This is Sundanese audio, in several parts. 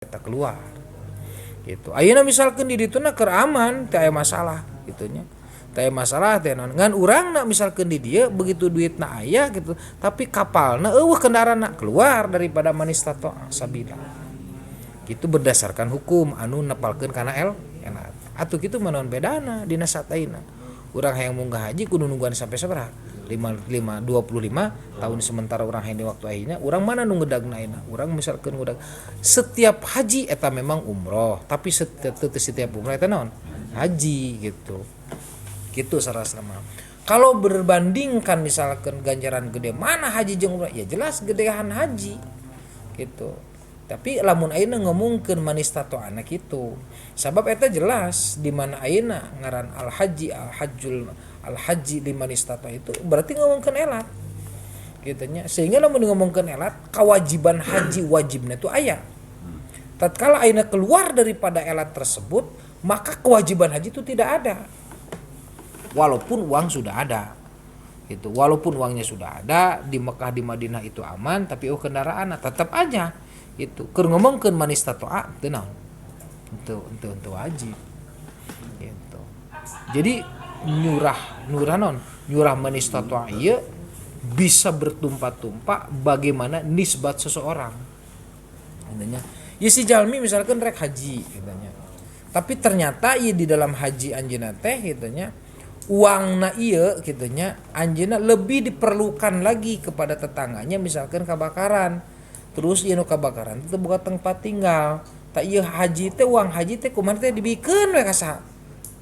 Eta keluar gitu. Ayeuna misalkan di dituna keur aman, teu aya masalah gitu nya, teu aya masalah teh naon, ngan urangna misalkan di dieu begitu duitna aya gitu, tapi kapalna euweuh, kendaraanna, keluar daripada man istata'a sabila gitu, berdasarkan hukum anu nepalkeun kana el enak atuh kitu mah. Naon bedana dina saat ayeuna urang hayang munggah haji kudu nungguan sampai sabaraha, 5 5 25 tahun, sementara urang hayang di waktu ayeuna? Urang mana nu ngedagna ayeuna? Urang misalkeun ngudag setiap haji eta memang umroh, tapi setiap setiap umroh eta naon? Haji gitu. Gitu sarasana mah. Kalau berbandingkan misalkan ganjaran gede mana, haji jeung umroh, ya jelas gedean haji gitu. Tapi lamun ayeuna ngomongkeun man istata'a gitu, sabab eta jelas di mana ayeuna ngaran al haji, al hajjul, al haji liman istata itu berarti ngomongkeun elat gitu nya. Sehingga lamun ngomongkeun elat, kewajiban haji wajibna itu aya. Tatkala ayeuna keluar daripada elat tersebut, maka kewajiban haji itu tidak ada walaupun uang sudah ada gitu. Walaupun uangnya sudah ada di Mekah, di Madinah itu aman, tapi oh kendaraan tetap aja itu keur ngomongkeun man istata'a teu naon, teu teu teu wajib gitu. Jadi nyurah nyurah non nyurah man istata'a ieu bisa bertumpah-tumpah bagaimana nisbat seseorang. Intinya ya si jalmi misalkan rek haji katanya, tapi ternyata ieu di dalam haji anjeunna teh gitu nya, uangna ieu gitu nya, anjeunna lebih diperlukan lagi kepada tetangganya misalkan kebakaran. Terus ieu nu kebakaran itu bukan tempat tinggal tak, ieu haji teh, uang haji teh kumaha teh, dibikeun we ka saha,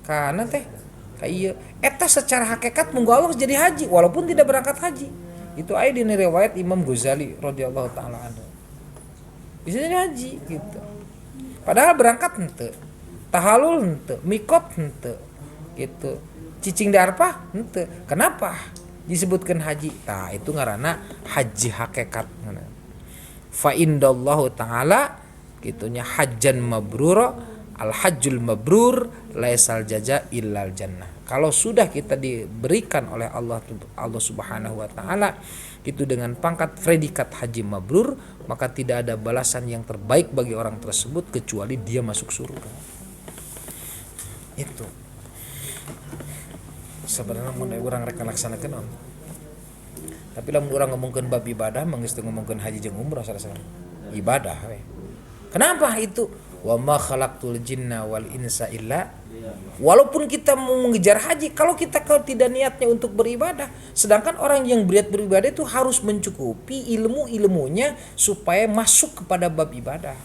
kana teh ka ieu eta. Secara hakikat munggu Allah jadi haji walaupun tidak berangkat haji. Itu aya di riwayat Imam Ghazali radhiyallahu taala anhu, bisa jadi haji gitu padahal berangkat henteu, tahalul henteu, mikot henteu gitu, cicing di Arafah henteu. Kenapa disebutkan haji? Tah, itu ngaranna haji hakikat. Fa indallahu taala gitunya hajjan mabrura, al hajjul mabrur laisal jaza illal jannah. Kalau sudah kita diberikan oleh Allah, Allah Subhanahu wa taala itu dengan pangkat predikat haji mabrur, maka tidak ada balasan yang terbaik bagi orang tersebut kecuali dia masuk surga. Itu sebenarnya mun urang rek laksanakeun, tapi lamun urang ngomongkeun bab ibadah mah geus ngomongkeun haji jeung umrah, salah ibadah we. Kenapa itu? Wa ma khalaqtul jinna wal insa illa. Walaupun kita mau mengejar haji, kalau kita kalau tidak niatnya untuk beribadah, sedangkan orang yang berniat beribadah itu harus mencukupi ilmu-ilmunya supaya masuk kepada bab ibadah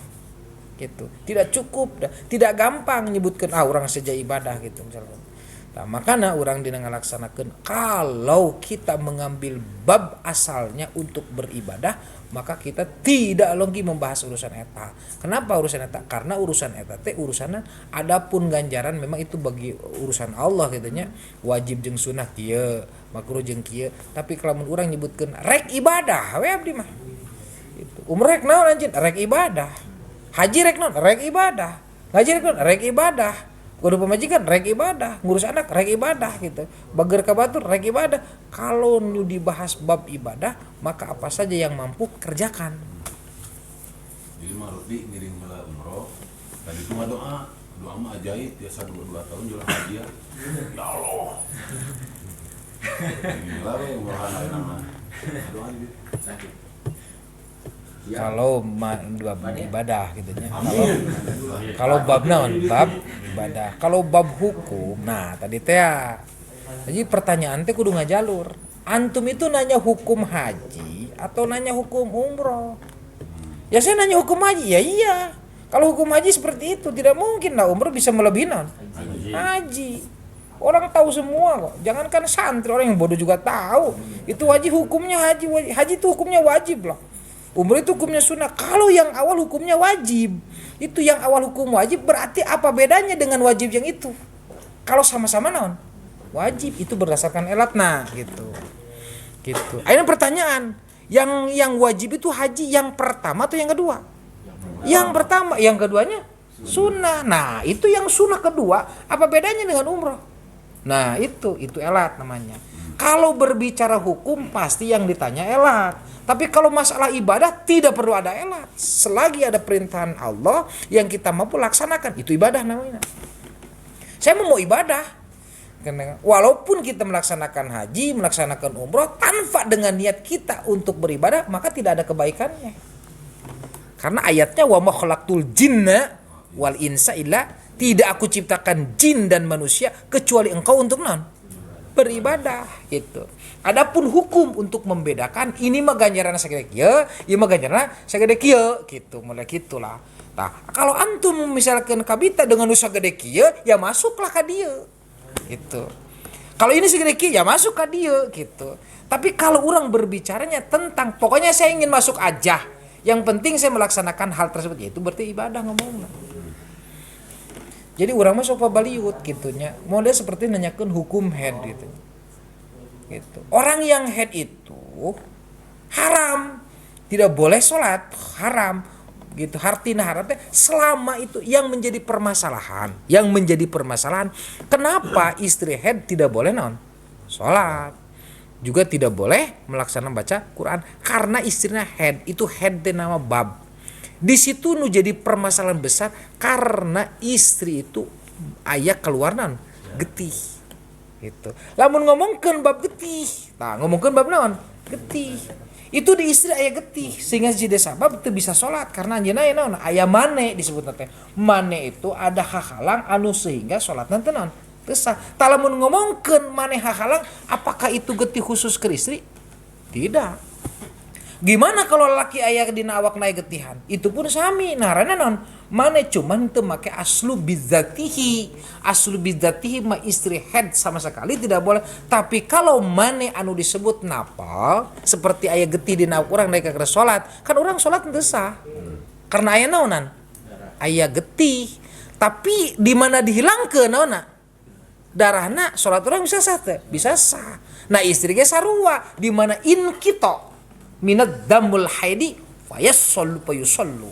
gitu. Tidak cukup, tidak gampang menyebutkan, "Ah, orang saja ibadah," gitu misalnya. Nah, makanya orang dina ngalaksanakeun, kalau kita mengambil bab asalnya untuk beribadah, maka kita tidak lagi membahas urusan eta. Kenapa urusan eta? Karena urusan eta teh urusanna adapun ganjaran memang itu bagi urusan Allah gitu nya. Wajib jeung sunah kieu, makruh jeung kieu. Tapi kalau urang nyebutkeun rek ibadah we abdi mah. Gitu. Umroh rek naon anjeun? Rek ibadah. Haji rek naon? Rek ibadah. Ngaji rek naon? Rek ibadah. Kudu pamajikan rek ibadah, ngurus anak rek ibadah gitu, bager ka batur rek ibadah. Kalau nu dibahas bab ibadah, maka apa saja yang mampu kerjakan. Jadi mah Rudi ngiring heula umroh tadi itu mah doa doa mah ajaib, biasa 2 2 tahun jual haji ya. Ya Allah, ngiring heula we umrohan ayeuna mah doa gitu. Kalau bab ibadah gitu nya. Kalau kalau bab naon, bab ibadah. Kalau bab hukum, nah tadi teh ya. Jadi pertanyaan teh kudu ngajalur. Antum itu nanya hukum haji atau nanya hukum umroh? Ya saya nanya hukum haji. Ya iya, kalau hukum haji seperti itu, tidak mungkin lah umroh bisa melebihi naon? Haji. Orang tahu semua kok. Jangankan santri, orang yang bodoh juga tahu itu wajib hukumnya haji. Wajib. Haji itu hukumnya wajib loh. Umroh itu hukumnya sunnah. Kalau yang awal hukumnya wajib, itu yang awal hukum wajib berarti apa bedanya dengan wajib yang itu? Kalau sama-sama naon? Wajib itu berdasarkan elat, nah gitu. Gitu. Akhirnya pertanyaan, yang wajib itu haji yang pertama atau yang kedua? Yang pertama, yang keduanya sunnah. Nah, itu yang sunnah kedua, apa bedanya dengan umroh? Nah, itu elat namanya. Kalau berbicara hukum pasti yang ditanya elat. Tapi kalau masalah ibadah tidak perlu ada elat. Selagi ada perintahan Allah yang kita mampu laksanakan, itu ibadah namanya. Saya mau ibadah. Karena walaupun kita melaksanakan haji, melaksanakan umroh tanpa dengan niat kita untuk beribadah, maka tidak ada kebaikannya. Karena ayatnya wa ma khalaqtul jinna wal insa illa, tidak aku ciptakan jin dan manusia kecuali engkau untuk non beribadah gitu. Adapun hukum untuk membedakan ini mah ganjaran sagede kieu, ieu mah ganjaran sagede kieu gitu, mulai gitulah. Nah, kalau antum misalkan kabita dengan nu sagede kieu, ya masuklah ka dieu. Gitu. Kalau ini segede kieu ya masuk ka dieu gitu. Tapi kalau orang berbicaranya tentang pokoknya saya ingin masuk aja, yang penting saya melaksanakan hal tersebut, ya itu berarti ibadah ngomongnya. Jadi orang mah sok pabaliut gitunya. Model seperti nanyakeun hukum haid gitu. Gitu. Orang yang haid itu haram, tidak boleh sholat, haram gitu. Hartina haram teh selama itu yang menjadi permasalahan, yang menjadi permasalahan kenapa istri haid tidak boleh non sholat, juga tidak boleh melaksanakan baca Quran karena istrinya haid. Itu haid teh nama bab. Di situ nu jadi permasalahan besar karena istri itu aya keluar non getih gitu. Lamun ngomongkeun bab getih, nah ngomongkeun bab naon? Getih. Itu di istri aya getih sehingga jadi sabab itu bisa sholat karena anjeunna aya naon? Aya mane disebut teh. Mane itu ada hahalang anu sehingga sholat nanti naon? Teu sah. Tah lamun ngomongkeun mane hahalang, apakah itu getih khusus ke istri? Tidak. Gimana kalau laki aya dina awak naik getihan? Itu pun sami. Nah, rana non mane cuman teu make aslu bidzatihi. Aslu bidzatihi mah istri haid sama sekali tidak boleh. Tapi kalau mane anu disebut napal seperti aya getih dina awak urang naik ke salat, kan urang salat teu sah. Karena aya naonan? Aya getih. Tapi di mana dihilangkeun naonna? Darahna salat urang bisa sah teu? Bisa sah. Nah, istri ge sarua di mana inqitho minad damul haidi fayassallu fayusallu.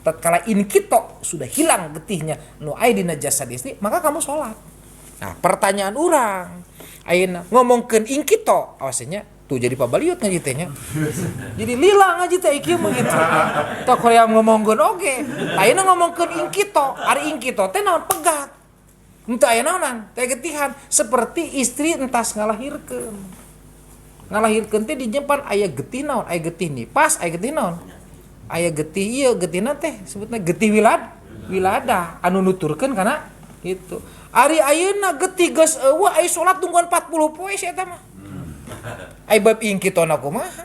Tatkala inqitho sudah hilang getihnya nu aya dina jasad istri, maka kamu sholat. Nah, pertanyaan urang ayeuna ngomongkeun inqitho awasnya tuh jadi pabaliut ngaji teh nya. Jadi lila ngaji teh ieu mah gitu. Tok hoream ngomongkeun oge. Ayeuna ngomongkeun inqitho, ari inqitho teh naon pegat. Henteu aya naonan, teh getihan seperti istri entas ngalahirkeun. Ngalahirkeun teh dijempan aya getih naon? Aya getih nipas, aya getih naon? Aya getih ieu, getihna teh sebutna getih wiladah anu nuturkeun kana gitu. Ari ayeuna getih geus eueuh aya salat tungguan 40 poe si eta mah. Ai bab inqithona kumaha?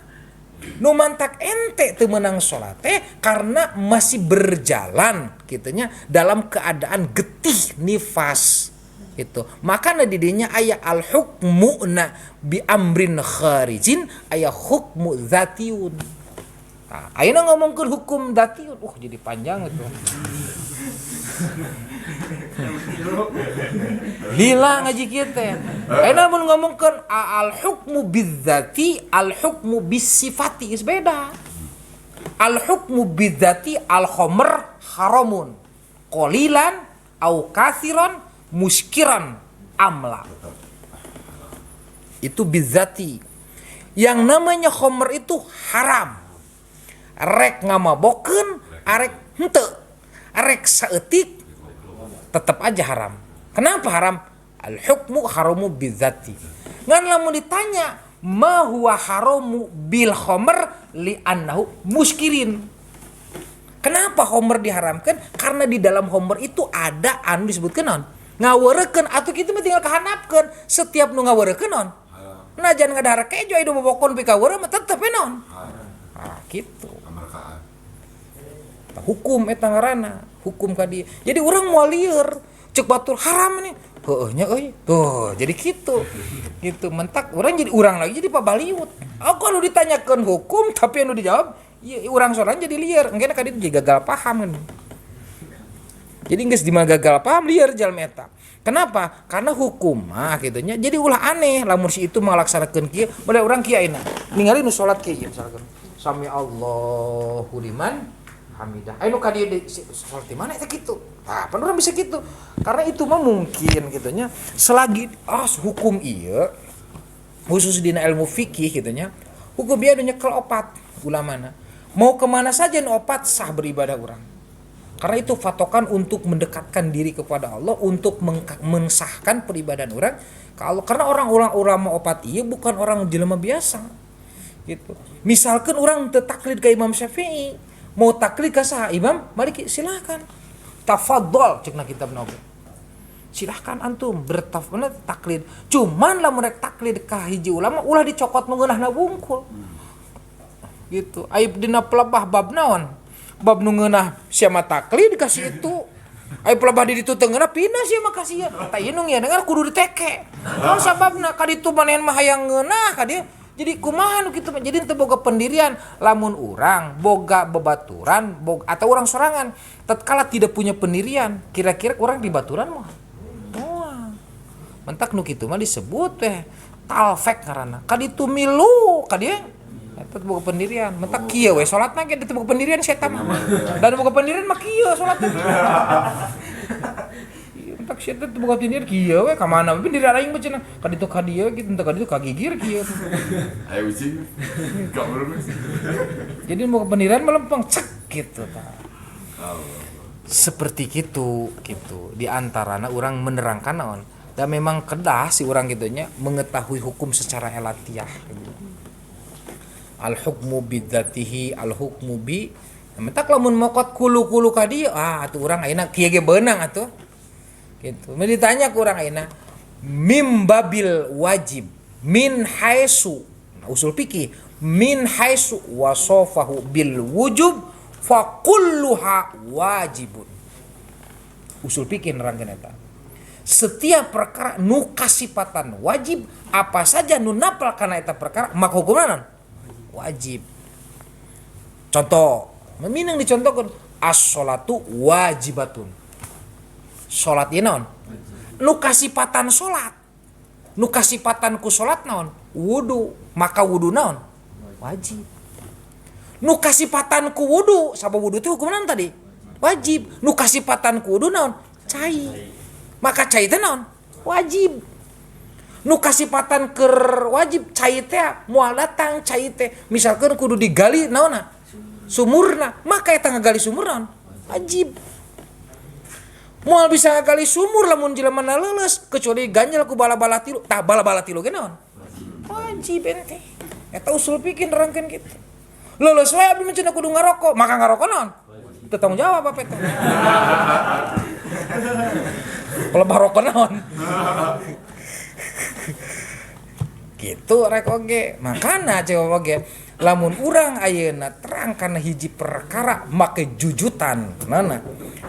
Nu mantak ente teu meunang salat teh karena masih berjalan kitunya dalam keadaan getih nifas gitu. Makana di dinya aya al hukmu na bi amrin kharijin, aya hukmu dzatiun. Nah, ayeuna ngomongkeun hukum dzatiun, jadi panjang itu. Lila ngaji kieu teh. Ayeuna mun ngomongkeun al hukmu bidzati, al hukmu bisifati geus beda. Al hukmu bidzati al khamr haramun qalilan au katsiran muskiran amla. Itu bidzati. Yang namanya khamr itu haram. Rek ngamabokeun, arek henteu. Arek saeutik tetap aja haram. Kenapa haram? Al hukmu haramu bidzati. Ngan lamun ditanya ma huwa haramu bil khamr li annahu muskirin. Kenapa khamr diharamkan? Karena di dalam khamr itu ada anu disebutkeun naon? Ngaweurekeun atuh kitu mah tinggal kahanapkeun. Setiap nu ngaweurekeun naon? Najan ngadahar kejo aya bobokon pikaweureuh mah tetep we naon? Ah gitu. Hukum eta ngaranna, hukum ka dieu. Jadi urang moal lieur, ceuk batur haram nih. Heueuh nya euy. Tuh, jadi kitu. Gitu mentak urang jadi urang lagi jadi pabaliut. Aku anu ditanyakeun hukum tapi anu dijawab ieu urang sorangan jadi lieur. Engke ka dieu jadi gagal paham kan. Jadi geus di mana gagal paham lieur jalma eta. Kenapa? Karena hukum mah kitu nya. Jadi ulah aneh lamun si itu ngalaksanakeun kieu, boleh urang kieu ayeuna. Ningali nu salat kieu misalkan. Sami Allahu liman hamidah. Ayo nu ka dieu salat di mana eta kitu. Tah, pan urang bisa kitu. Karena itu mah mungkin kitu nya. Selagi hukum ieu Khusus dina ilmu fikih gitu nya. Hukum ieu nu nyekel opat ulamana. Mau kemana saja nu opat sah beribadah urang. Karena itu patokan untuk mendekatkan diri kepada Allah, untuk mensahkan peribadahan orang. Kalau karena orang-orang ulama opat ieu bukan orang jelema biasa. Gitu. Misalkan orang teu taklid ke Imam Syafi'i, mau taklid ke saha Imam Maliki silahkan. Tafadhol cekna kitab oge. Silahkan antum bertafadhol taklid. Cuman lamun rek taklid ka hiji ulama ulah dicokot nu ngeunahna wungkul. Gitu. Aib dina pelebah bab naon? Bab nu ngeunah sia mah taklid ka si itu. Aib pelebah di ditu teu ngeunah pindah sia mah ka sia. Tah ieu nu ngeunah kudu diteke. Naon sababna ka ditu manehna mah hayang ngeunah ka dieu. Jadi kumaha nu kitu mah? Jadi teu boga pendirian lamun urang boga bebaturan boga, atau urang sorangan tatkala tidak punya pendirian kira-kira urang di baturan mah. Moal. Mentak nu kitu mah disebut teh talfek ngaranna. Ka ditu milu ka dieu eta boga pendirian. Mentak kieu we salatna ge teu boga pendirian si eta mah. Dan boga pendirian mah kieu salatna. Mentak si eta teu boga pendirian kieu we ka mana pendirian aing mah cenah ka ditu ka dieu gitu teu ka ditu ka gigir kieu. Ayo ucing. Gak perlu. Jadi boga pendirian melempeng cek gitu tah. Seperti gitu gitu. Di antarana urang menerangkan naon. Dan memang kedah si urang gitunya mengetahui hukum secara elatiah gitu. Al hukmu bidzatihi al hukmu bi mentak lamun mokot kulu-kulu ka dieu ah atuh urang ayeuna kieu ge beunang atuh. Gitu. Mun ditanya ku urang ayeuna mim babil wajib min haitsu nah, usul fikih min haitsu wasofahu bil wujub fa kulluha wajibun. Usul fikih nerangkeun eta. Setiap perkara nu kasipatan wajib apa saja nu napal kana eta perkara maka hukumna naon? Wajib. Contoh, minang dicontohkeun as-sholatu wajibatun. Salat ieu naon? Nu kasipatan salat. Nu kasipatan ku salat naon? Wudu. Maka wudu naon? Wajib. Nu kasipatan ku wudu, sabab wudu teh hukumna naon tadi? Wajib. Nu kasipatan ku wudu naon? Cai. Maka cai teh naon? Wajib. Nu kasipatan keur wajib cai teh moal datang cai teh. Misalkan kudu digali naonna? Sumurna. Maka eta ngagali sumur naon? Wajib. Moal bisa ngagali sumur lamun jelema na leuleus kecuali ganjel ku bala-bala tilu. Tah bala-bala tilu ge naon? Wajib ente. Eta usul fikih nerangkeun kitu. Leuleus we abdi mah cenah kudu ngarokok, maka ngarokok naon? Teu tanggung jawab apa eta. Pelebah rokok naon? Gitu rek oge. Makana cewek oge lamun urang ayeuna terang kana hiji perkara make jujutan nana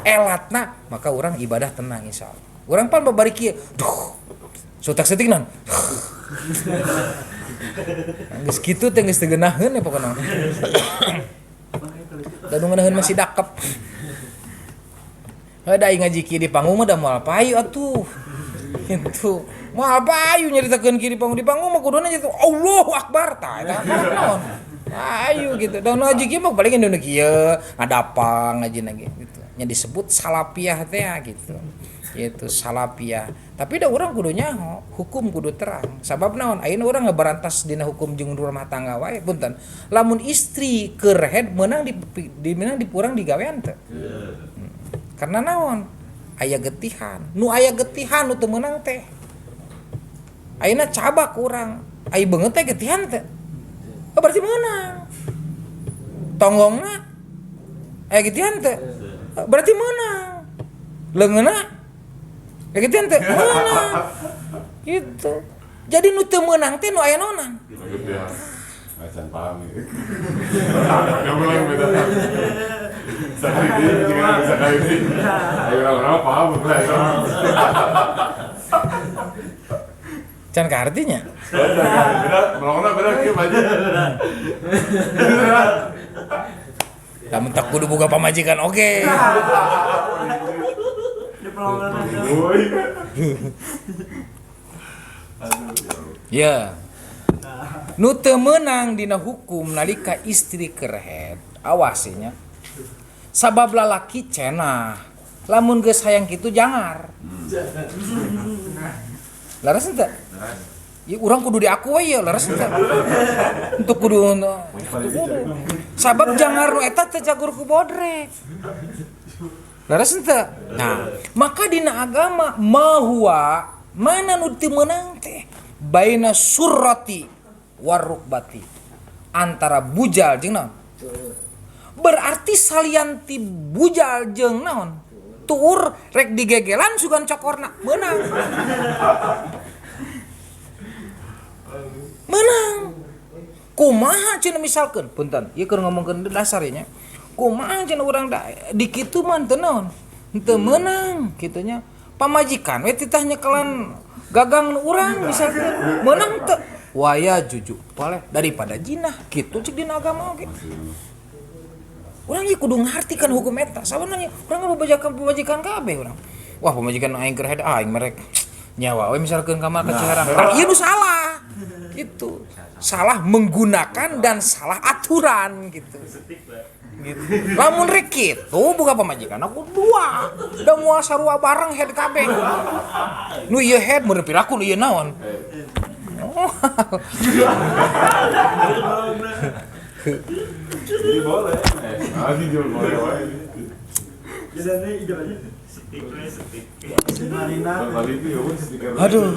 elatna maka urang ibadah tenang insyaallah. Urang pan babari kieu duh sutak setik non. Geus kitu teh geus teu geunaheun ya pokona. Da nu ngeunaheun masih dakep. Heuh da ngaji kieu di panggung mah da moal payu atuh. Gitu. Moal payu nyaritakeun kieu di panggung mah kuduna nyarita Allahu Akbar tah eta naon. Ayu gitu. Da ngaji kieu mah paling nu kieu ngadapang ngajina ge gitu. Nya disebut salafiyah teh gitu. Gitu salafiyah. Tapi da urang kudu nyaho, hukum kudu terang. Sabab naon? Ayeuna urang ngabarantas dina hukum jeung rumah tangga wae punten. Lamun istri keur head meunang di meunang di urang digawean teu? Karena naon? Aya getihan. Nu aya getihan nu teu meunang teh. Ayeuna cabak urang, aya beungeut teh getihan teh. Oh, berarti meunang. Tonggongna aya getihan teh. Berarti meunang. Leungeunna aya getihan teh meunang. Gitu. Jadi nu teu meunang teh nu aya naonan. Acan paham ya. Enggak boleh beda. Sekali ini, jangan bisa kali ini. Ayo orang-orang paham lah. Can ka artinya? Beda, melongna beda kieu maju. Da mentak kudu boga pamajikan oge. Ya. Nu teu meunang dina hukum nalika istri keur haid, awas nya. Sabab lalaki cenah. Lamun geus hayang kitu jangar. Laras henteu? Ya urang kudu diaku we ya leres teh. Untuk kudu sabab jangar nu eta teh cagur ku bodrek. Leres teh. Nah, maka dina agama mahua mana nu teu meunang teh baina surrati warukbati antara bujal jeung naon? Berarti salian ti bujal jeung naon? Tuur rek digegelan sugan cokorna meunang. Meunang. Kumaha cenah misalkeun punten ieu keur ngomongkeun dasar nya. Kumaha cenah urang di kitu mah teu naon? Teu meunang kitu nya. Pamajikan we titah nyekelan gagang urang misalkeun meunang teu? Waya jujuk boleh daripada jinah kitu cek dina agama oge. Urang ieu kudu ngarti kan hukum eta. Sabenerna urang pamajikan kabeh urang. Wah pamajikan aing keur head aing merek nyawa we misalkeun ka mah ka Ciherang. Tah ieu nu salah. Gitu. Salah menggunakan dan salah aturan gitu. Gitu. Lamun rek kitu boga pamajikan aku dua. Da moal sarua bareng head kabeh. Nu ieu head mun piraku nu ieu naon. Jadi boleh. Lagi jual boleh wae. Biasanya hijau aja. Setik. Aduh.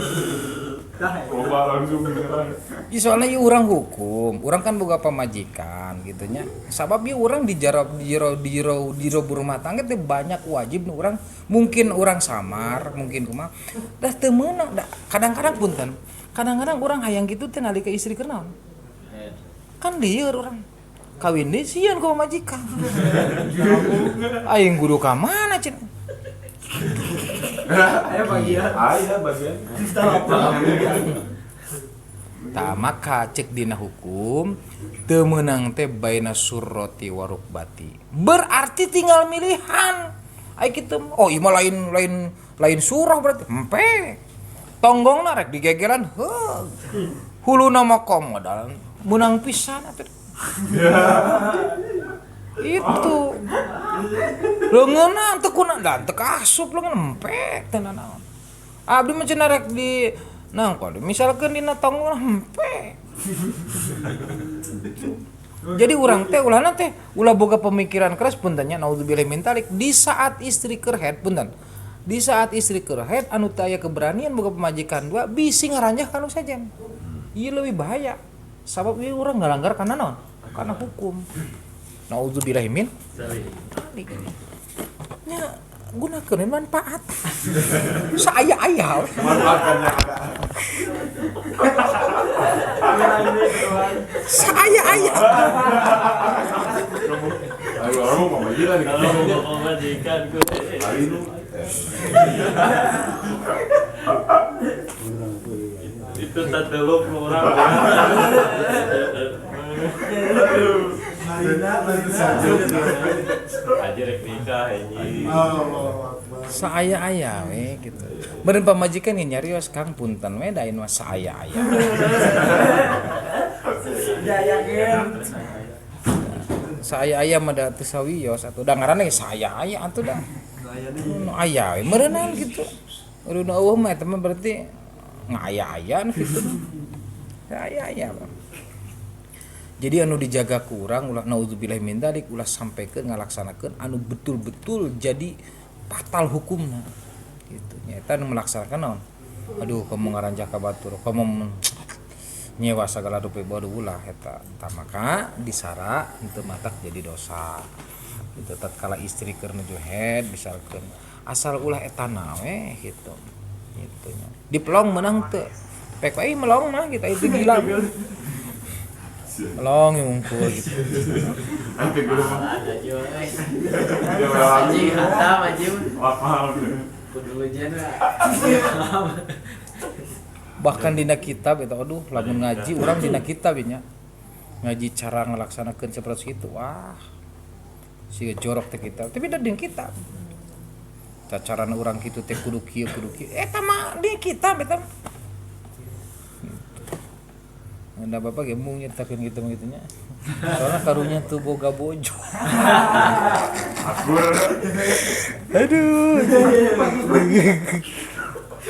Loba langsung beneran. Ya, soalnya ieu urang hukum, urang kan boga pamajikan gitu nya. Sabab ieu urang di jero rumah tangga teh banyak wajib nu urang mungkin urang samar, mungkin kumaha. Dah teu meunang, kadang-kadang punten. Kadang-kadang urang hayang kitu teh nalika istri keur naon? Kan lieur urang. Kawin deui sieun ku pamajikan. Aing kudu ka mana cenah? Aya bagian. Aya bagian. Tah maka cek dina hukum teu meunang teh baina surrati warukbati. Berarti tinggal milihan. Ai kitu oh ieu mah lain surah berarti. Empe. Tonggongna rek digegeran heuh. Huluna mah modal meunang pisan atuh. Itu. Leungeunna teu kuna da teu kaasup leungeun empe teu nanaon. Abdi mah cenah rek di nangkol misalkeun dina tonggong empe. Jadi urang teh ulahna teh ulah boga pemikiran keras punten nya naudzubillah min dzalik di saat istri keur head punten. Di saat istri keur head anu teu aya keberanian boga pamajikan dua bisi ngaranjah ka nu sejen. Ieu leuwih bahaya. Sabab ieu urang ngalanggar kana naon? Kana hukum. Naudzubillah min dzalik. Nya gunakeun manfaat. Saaya-aya. Manfaatkannya ada. Saaya-aya. Ayo orang mau pamajikan. Kalau mau pamajikan gue. Itu tateluk orang. Aja rek nikah anjing. Saaya-aya we gitu. Beureun pamajikan ge nyarios Kang punten we da ieu mah saaya-aya. Saaya-aya mah da teu sawios atuh da ngaranna ge saaya-aya atuh da. Nu aya we meureunnan gitu. Eureun eueuh mah eta mah berarti ngaya-aya gitu. Aya-aya. Jadi anu dijaga kurang ulah naudzubillah min dzalik ulah sampaikan ngalaksanakeun anu betul-betul jadi fatal hukumna gitu. Nyaeta anu melaksanakan naon? Aduh kamu ngaranjah ka batur, kamu nyewa sagala rupi bodoh ulah eta. Tah maka disara henteu matak jadi dosa. Gitu tatkala istri keur nuju head misalkeun asal ulah etana we gitu. Gitu nya. Dipelong meunang teu? Pek we melong mah gitu itu gila. Melong ngungkul gitu. Bahkan dina kitab itu aduh lamun ngaji urang dina kitab nya. Ngaji cara ngalaksanakeun seperti itu. Wah. Siga jorok teh kitab. Tapi da dina kitab. Carana urang kitu teh kudu kieu kudu kieu. Eta mah di kitab eta. Nggak bapak ge mung nyeritakeun kitu mah kitu nya. Soalnya karunya tuh boga bojo. Aduh.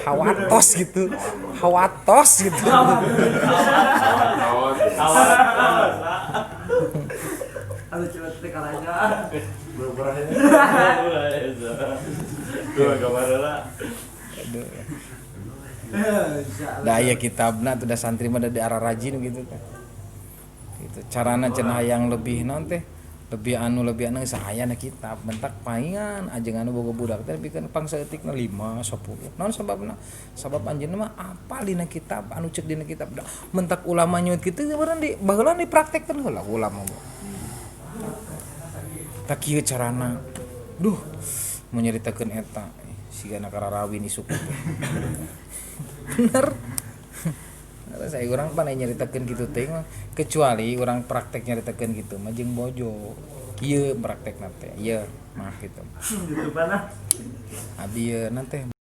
Hawatos gitu. Hawatos gitu. Aduh coba tekan aja. Aduh. Da aya kitabna tuh da santri mah da di arah rajin gitu kan. Gitu carana cenah yang lebih naon teh? Lebih anu geus aya na kitab bentak paingan ajeng anu boga budak teh pikeun pangsaeutikna 5 10. Naon sababna? Sabab anjeunna mah apal dina kitab anu ceuk dina kitab. Da mentak ulama nyuit kitu meureun di baheula dipraktekkeun heula ulama mah. Tak kieu carana. Duh, mau nyaritakeun eta sigana kararawin isuk teh. Bener. Saya urang pan nyaritakeun kitu teh mah kecuali urang praktek nyaritakeun kitu mah jeung bojo. Kieu praktekna teh, ieu mah kitu. Gitu panah. Abi ieu teh.